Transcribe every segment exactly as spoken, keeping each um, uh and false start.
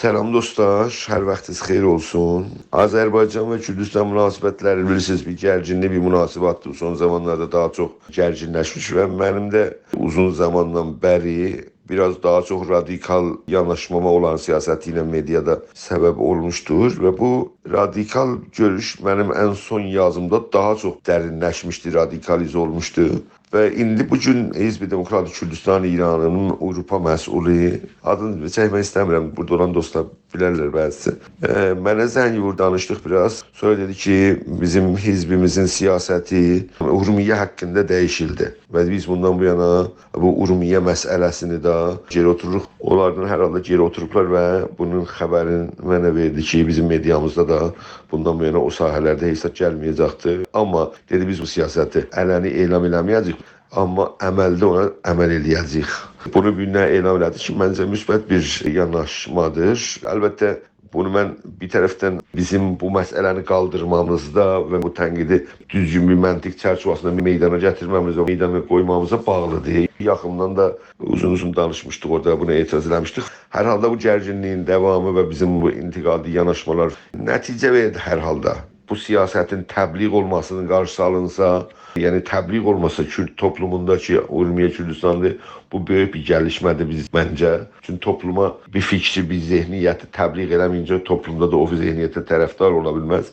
سلام دوستلار، هر واختینیز خئییر اولسون. آذربایجان و کوردوستان موناسیبتلری، بیلیرسینیز، بیر گرگینلی بیر موناسیبتدیر. سون زامانلاردا داها چوخ گرگینلشمیش و منیم ده اوزون زاماندان بری بیر آز داها چوخ رادیکال یاناشماما اولارین سیاستی ایله مئدیادا سبب اولموشدور و بو رادیکال گؤروش منیم ان سون یازیمدا داها چوخ درینلشمیشدی، رادیکالیزه اولموشدو. و ایندی بو گون حزب دموکرات کوردوستان ایرانی‌نین آوروپا مسئولو، آدینی چکمک ایسته‌میرم، بورادا اولان دوستلار بیلرلر بعضیسی. ائ، منه زنگ ووردو، دانیشدیق بیر آز. سونرا دئدی کی، بیزیم حزبیمیزین سیاستی اورمیه حاقیندا دییشیلدی. و بیز بوندان بو یانا بو اورمیه مسئله‌سینی ده گئری اوتوروروق. اونلاردان هر حالدا گئری اوتوروبلار و بونون خبرینی منه وئردی کی، بیزیم مئدیامیزدا دا بوندان بو یانا او ساحه‌لرده هئچ زاد گلمه‌یه‌جکدیر. آمما دئدی، بیز بو سیاستی علنی اعلام ائله‌مه‌یه‌جه‌ییک، آمما عملده اونا عمل ائله‌یه‌جه‌ییک. بونو بیر گونه اعلام ائله‌دی کی، منجه مثبت بیر یاناشمادیر. البته، بونو من بیر طرفدن بیزیم بو مسئله‌نی قالدیرمامیزدا و بو تنقیدی دوزگون بیر منطق چرچیوه‌سینده میدانا گتیرمه‌میزه، میدانا قویمامیزا باغلیدیر. یاخیندان دا اوزون-اوزون دانیشمیشدیق اورادا، بونا اعتراض ائله‌میشدیک. هر حالدا بو گرگینلیگین داوامی و بیزیم بو انتقادی یاناشمالار نتیجه وئردی هر حالدا. بو سیاستین تبلیغ اولماسینین قارشیسی آلینسا، یعنی تبلیغ اولماسا کورد توپلوموندا کی، اورمیه کوردوستاندیر، بو بؤیوک بیر گلیشمه‌دیر بیز، منجه. چونکی توپلوما بیر فیکری، بیر ذهنیتی تبلیغ ائله‌مه‌یینجه توپلومدا دا او ذهنیته طرفدار اولا بیلمز.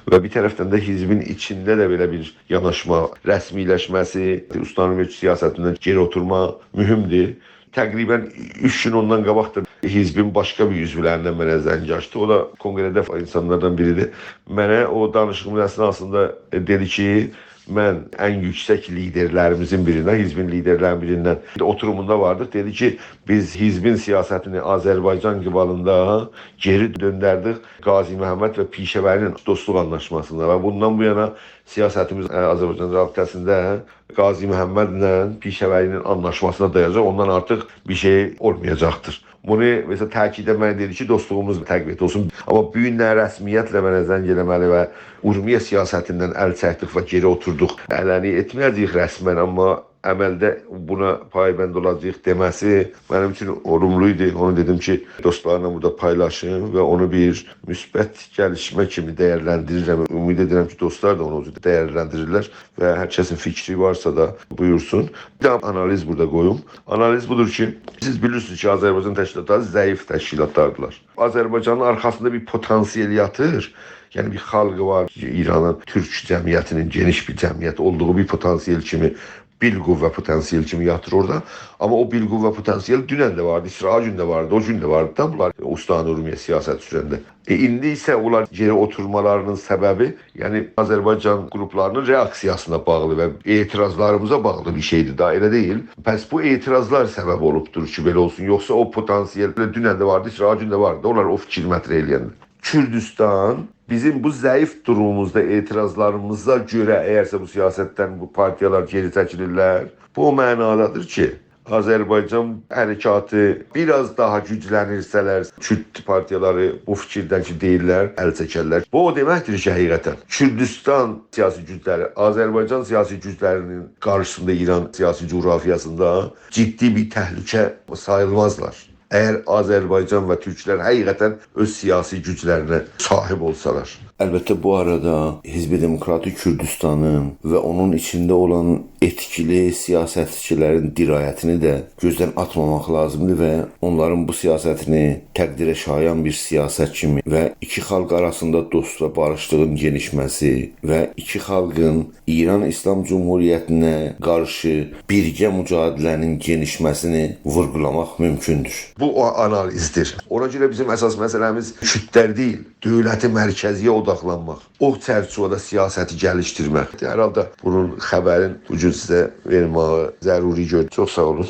و بیر طرفدن ده حزبین ایچینده ده بئله بیر یاناشما، رسمی‌لشمه‌سی، اوستان اورمیه سیاستیندن گئری اوتورما مهمدور. تقریباً اوچ گون اوندان قاباق دا حزبین باشقا بیر عضولریندن منه زنگ آچدی. او دا کنگره‌ده اینسانلاردان بیریدیر. منه او دانیشیغیمین اثناسیندا دئدی کی، من ان یوکسک لیدرلریمیزین بیریندن، حزبین لیدرلری‌نین بیریندن اوتوروموندا واردیق. دئدی کی، بیز حزبین سیاستینی آذربایجان قبالیندا گئری دؤندردیک قاضی محمد و پیشه‌وری‌نین دوستلوق آنلاشماسیندا و بوندان بو یانا سیاستیمیز، ائ، آذربایجان رابطه‌سینده قاضی محمدله پیشه‌وری‌نین آنلاشماسینا دایاناجاق، اوندان آرتیق بیر شئی اولمایاجاقدیر. بونو، مثلا، تأکید ائتمک دئدی کی، دوستلوغوموز تقویت اولسون. آمما بو گون نه رسمیتله منه زنگ ائله‌مه‌لی و اورمیه سیاستیندن ال چکدیک و گئری اوتوردوق، علنی ائتمه‌یه‌جه‌ییک رسماً، آمما عملده بونا پایبند اولاجاغیق دئمه‌سی منیم اوچون اولوملو ایدی. اونو دئدیم کی، دوستلارلا بورادا پایلاشیم و اونو بیر مثبت گلیشمه کیمی دیرلندیریرم. امید ائدیرم کی، دوستلار دا اونو او جور دیرلندیریرلر و هر کسین فیکری وارسا دا بویورسون. بیر دنه آنالیز بورادا قویوم. آنالیز بودور کی، سیز بیلیرسینیز کی، آذربایجان تشکیلاتلاری ضعیف تشکیلاتلاردیلار. آذربایجانین آرخاسیندا بیر پتانسیل یاتیر. یعنی بیر خالقی وار، ایرانین تورک جمعیتی‌نین گئنیش بیر جمعیت اولدوغو بیر پتانسیل کیمی، بالقوه پتانسیل کیمی یاتیر اورادا. آمما او بالقوه پتانسیل دونن ده واردی، ایسراغا گون ده واردی، او گون ده واردی دا. بونلار اوستان اورمیه سیاست سورنده. ائ، ایندی ایسه اونلار گئری اوتورمالاری‌نین سببی، یعنی آذربایجان قروپلاری‌نین رئاکسیاسینا باغلی و اعتراضلاریمیزا باغلی بیر شئیدیر دا، ائله دئییل؟ پس بو اعتراضلار سبب اولوبدور کی، بئله اولسون. یوخسا او پتانسیل دونن ده واردی، ایسراغا گون ده واردی. اونلار او فیکری مطرح ائله‌ینده. کوردوستان بیزیم بو ضعیف دوروموموزدا، اعتراضلاریمیزا گؤره، اگرسه بو سیاستدن بو پارتیالار گئری چکیلیرلر، بو او معنادادیر کی، آذربایجان حرکاتی بیر آز داها گوجلنیرسه‌لر، کورد پارتیالاری بو فیکیردن کی، دئییرلر، ال چکرلر. بو او دئمکدیر کی، حقیقتاً کوردوستان سیاسی گوجلری، آذربایجان سیاسی گوجلری‌نین قارشیسیندا ایران سیاسی جغرافیاسیندا جدی بیر تهلکه ساییلمازلار. اگر آذربایجان و تورکلر حقیقتاً اؤز سیاسی گوجلرینه صاحیب اولسالار. البته، بو آرادا حزب دموکرات کوردوستانین و اونون ایچینده اولان ائتکیلی سیاستچیلرین درایتینی ده گؤزدن آتماماق لازیمدیر و اونلارین بو سیاستینی تقدیره شایان بیر سیاست کیمی و ایکی خالق آراسیندا دوست و باریشلیغین گئنیشمه‌سی و ایکی خالقین ایران ایسلام جمهوریتینه قارشی بیرگه مجادله‌نین گئنیشمه‌سینی وورغولاماق مومکوندور. بو او آنالیزدیر. اونا گؤره بیزیم اساس مسئله‌میز کوردلر دئییل، دولت مرکزی‌یه اوداقلانماق، او چرچیوه‌ده سیاستی گلیشدیرمک. هر حالدا بونون خبرین بو گون سیزه وئرمه‌یی ضروری گؤردوم. چوخ ساغ اولون.